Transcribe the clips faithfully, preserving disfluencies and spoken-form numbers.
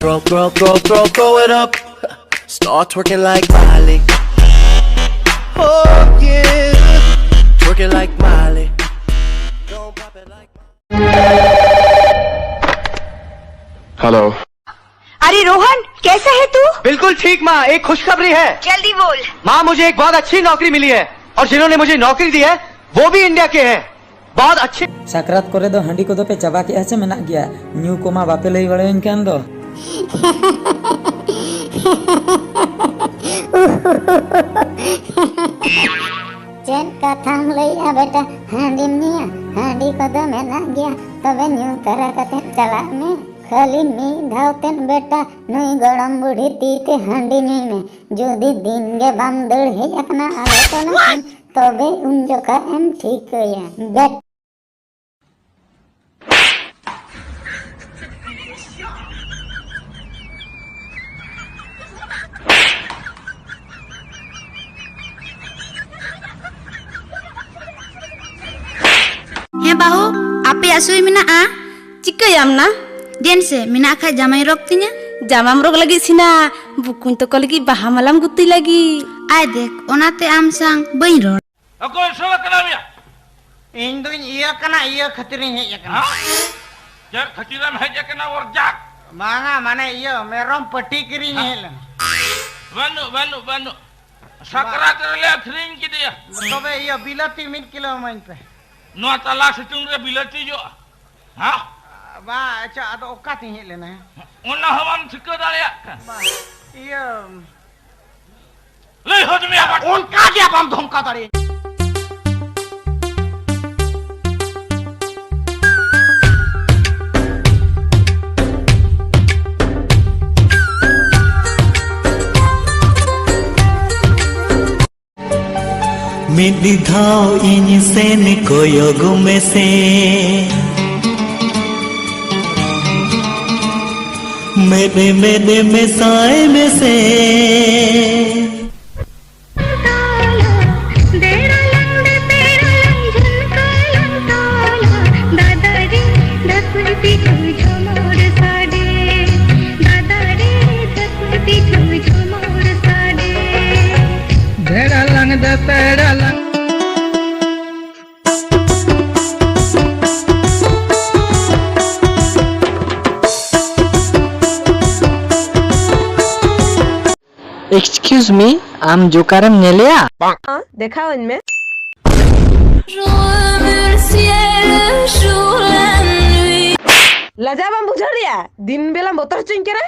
Throw, throw, throw, throw, throw it up. Start twerking like Miley. Oh yeah. Twerking like Miley. Don't pop it like. Hello. अरे रोहन, कैसा है तू? बिल्कुल ठीक माँ, एक खुशखबरी है। जल्दी बोल। माँ, मुझे एक बहुत अच्छी नौकरी मिली है और जिन्होंने मुझे नौकरी दी है वो भी इंडिया के हैं। बहुत अच्छे। ᱥᱟᱠᱨᱟᱛ ᱠᱚᱨᱮ ᱫᱚ ᱦᱟᱺᱰᱤ ᱠᱚᱫᱚ ᱯᱮ ᱪᱟᱵᱟ ᱠᱮᱜᱼᱟ ᱥᱮ ᱢᱮᱱᱟᱜ ᱜᱮᱭᱟ? ᱧᱩ ᱠᱚᱢᱟ ᱵᱟᱯᱮ ᱞᱟᱹᱭ ᱵᱟᱲᱟᱭᱟᱹᱧ ᱠᱟᱱ ᱫᱚ᱾ ᱪᱮᱫ ᱠᱟᱛᱷᱟᱢ ᱞᱟᱹᱭᱮᱜᱼᱟ ᱵᱮᱴᱟ? ᱦᱟᱺᱰᱤᱢ ᱧᱩᱭᱟ? ᱦᱟᱺᱰᱤ ᱠᱚᱫᱚ ᱢᱮᱱᱟᱜ ᱜᱮᱭᱟ, ᱛᱚᱵᱮ ᱧᱩ ᱛᱟᱨᱟ ᱠᱟᱛᱮ ᱪᱟᱞᱟᱜ ᱢᱮ᱾ ᱠᱷᱟᱹᱞᱤ ᱢᱤᱫ ᱫᱷᱟᱣ ᱛᱮᱫ ᱵᱮᱴᱟ, ᱱᱩᱭ ᱜᱚᱲᱚᱢ ᱵᱩᱰᱷᱤ ᱛᱤ ᱛᱮ ᱦᱟᱺᱰᱤ ᱧᱩᱭ ᱢᱮ᱾ ᱡᱩᱫᱤ ᱫᱤᱱ ᱜᱮ ᱵᱟᱢ ᱫᱟᱹᱲ ᱦᱮᱡ ᱟᱠᱟᱱᱟ ᱟᱞᱮ ᱴᱚᱞᱟ ᱠᱷᱚᱱ, ᱛᱚᱵᱮ ᱩᱱ ᱡᱚᱠᱷᱟ ᱮᱢ ᱴᱷᱤᱠᱟᱹᱭᱟ᱾ ᱵᱮᱴ ᱦᱮᱸ ᱵᱟᱹᱦᱩ, ᱟᱯᱮᱭᱟᱜ ᱥᱩᱭ ᱢᱮᱱᱟᱜᱼᱟ? ᱪᱤᱠᱟᱹᱭᱟᱢ ᱱᱟ? ᱫᱮᱱ ᱥᱮ, ᱢᱮᱱᱟᱜ ᱠᱷᱟᱡ ᱡᱟᱢᱟᱭ ᱨᱚᱜᱽ ᱛᱤᱧᱟ᱾ ᱡᱟᱢᱟᱢ ᱨᱚᱜᱽ ᱞᱟᱹᱜᱤᱫ ᱥᱤᱱᱟ, ᱵᱩᱠᱩᱧ ᱛᱟᱠᱚ ᱞᱟᱹᱜᱤᱫ ᱵᱟᱦᱟ ᱢᱟᱞᱟᱢ ᱜᱩᱛᱩᱭ ᱞᱟᱹᱜᱤᱫ᱾ ᱟᱭ ᱫᱮᱠ, ᱚᱱᱟᱛᱮ ᱟᱢ ᱥᱟᱝ ᱵᱟᱹᱧ ᱨᱚᱲ᱾ ᱚᱠᱚᱭ ᱥᱟᱞᱟ ᱠᱟᱱᱟ ᱢᱮᱭᱟ? ᱤᱧ ᱫᱩᱧ ᱤᱭᱟᱹ ᱠᱟᱱᱟ, ᱤᱭᱟᱹ ᱠᱷᱟᱹᱛᱤᱨᱤᱧ ᱦᱮᱡ ᱟᱠᱟᱱᱟ᱾ ᱦᱮᱸ? ᱪᱮᱫ ᱠᱷᱟᱹᱛᱤᱨᱮᱢ ᱦᱮᱡ ᱟᱠᱟᱱᱟ ᱚᱨᱡᱟᱠ? ᱵᱟᱝᱟ, ᱢᱟᱱᱮ ᱤᱭᱟᱹ ᱢᱮᱨᱚᱢ ᱯᱟᱹᱴᱤ ᱠᱤᱨᱤᱧ ᱦᱮᱡ ᱞᱮᱱᱟ᱾ ᱵᱟᱹᱱᱩᱜ, ᱵᱟᱹᱱᱩᱜ, ᱵᱟᱹᱱᱩᱜ᱾ ᱥᱟᱠᱨᱟᱛ ᱨᱮᱞᱮ ᱟᱹᱠᱷᱨᱤᱧ ᱠᱮᱫᱮᱭᱟ᱾ ᱛᱚᱵᱮ ᱤᱭᱟᱹ ᱵᱤᱞᱟᱹᱛᱤ ᱢᱤᱫ ᱠᱤᱞᱳ ᱤᱢᱟᱹᱧ ᱯᱮ᱾ ᱱᱚᱣᱟ ᱛᱟᱞᱟ ᱥᱤᱛᱩᱝ ᱨᱮ ᱵᱤᱞᱟᱹᱛᱤ ᱡᱚᱜᱼᱟ? ᱦᱮᱸ? ᱵᱟ, ᱟᱪᱪᱷᱟ, ᱟᱫᱚ ᱚᱠᱟᱛᱤᱧ ᱦᱮᱡ ᱞᱮᱱᱟ? ᱚᱱᱟ ᱦᱚᱸ ᱵᱟᱢ ᱴᱷᱤᱠᱟᱹ ᱫᱟᱲᱮᱭᱟᱜ ᱠᱟᱱ᱾ ᱵᱟ, ᱤᱭᱟᱹ᱾ ᱞᱟᱹᱭ ᱦᱚᱫ ᱢᱮᱭᱟ ᱵᱟᱴ᱾ ᱚᱱᱠᱟ ᱜᱮ ᱵᱟᱢ ᱫᱷᱚᱢᱠᱟᱣ ᱫᱟᱲᱮᱭᱟᱹᱧᱟ᱾ ᱢᱤᱫ ᱫᱷᱟᱣ ᱤᱧ ᱥᱮᱱ ᱠᱚᱭᱚᱜ ᱢᱮᱥᱮ, ᱢᱮᱫ ᱢᱮᱫ ᱢᱮᱥᱟᱭ ᱢᱮᱥᱮ᱾ Excuse me, ᱟᱢ ᱡᱳᱠᱟᱨᱮᱢ ᱧᱮᱞᱮᱭᱟ? ᱫᱮᱠᱷᱟᱣᱟᱹᱧ ᱢᱮ᱾ ᱞᱟᱡᱟ ᱵᱟᱢ ᱵᱩᱡᱷᱟᱹᱣ ᱞᱮᱭᱟ? ᱫᱤᱱ ᱵᱮᱞᱟᱢ ᱵᱚᱛᱚᱨ ᱦᱚᱪᱚᱧ ᱠᱟᱱᱟ᱾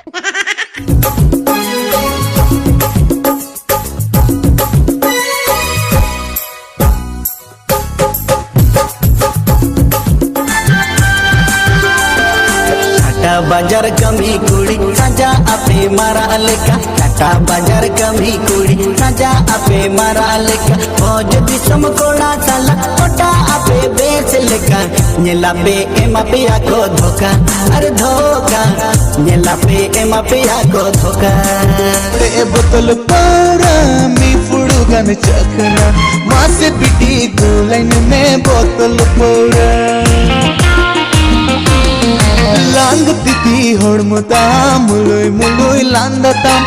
ᱴᱟᱴᱟ ᱵᱟᱡᱟᱨ ᱠᱟᱹᱢᱤ ᱠᱩᱲᱤ ᱥᱟᱡᱟ ᱟᱯᱮ ᱢᱟᱨᱟᱜ ᱞᱮᱠᱟ᱾ ᱴᱟᱴᱟ ᱵᱟᱡᱟᱨ ᱠᱟᱹᱢᱤ ᱠᱩᱲᱤ ᱥᱟᱡᱟ ᱟᱯᱮ ᱢᱟᱨᱟᱜ ᱞᱮᱠᱟ᱾ ᱵᱷᱚᱡᱽ ᱫᱤᱥᱚᱢ ᱠᱚᱲᱟ ᱥᱟᱞᱟᱜ ᱯᱚᱴᱟ ᱟᱯᱮ ᱵᱮᱥ ᱞᱮᱠᱟ᱾ ᱧᱮᱞᱟᱯᱮ ᱮᱢᱟ ᱯᱮᱭᱟ ᱠᱚ ᱫᱷᱳᱠᱟ, ᱟᱨ ᱫᱷᱳᱠᱟ᱾ ᱧᱮᱞᱟᱯᱮ ᱮᱢᱟ ᱯᱮᱭᱟ ᱠᱚ ᱫᱷᱳᱠᱟ᱾ ᱯᱮ ᱵᱳᱛᱚᱞ ᱯᱟᱹᱣᱨᱟᱹ ᱢᱤᱫ ᱯᱷᱩᱲᱩ ᱜᱟᱱ ᱪᱟᱠᱷᱱᱟ᱾ ᱢᱟᱥᱮ ᱵᱤᱴᱤ ᱜᱩᱞᱟᱹᱧ ᱢᱮ ᱵᱳᱛᱚᱞ ᱯᱟᱹᱣᱨᱟᱹ᱾ ᱞᱟᱝ ᱛᱤᱛᱤ ᱦᱚᱲᱢᱚ ᱛᱟᱢ ᱢᱩᱞᱩᱭ ᱢᱩᱞᱩᱭ ᱞᱟᱸᱫᱟ ᱛᱟᱢ᱾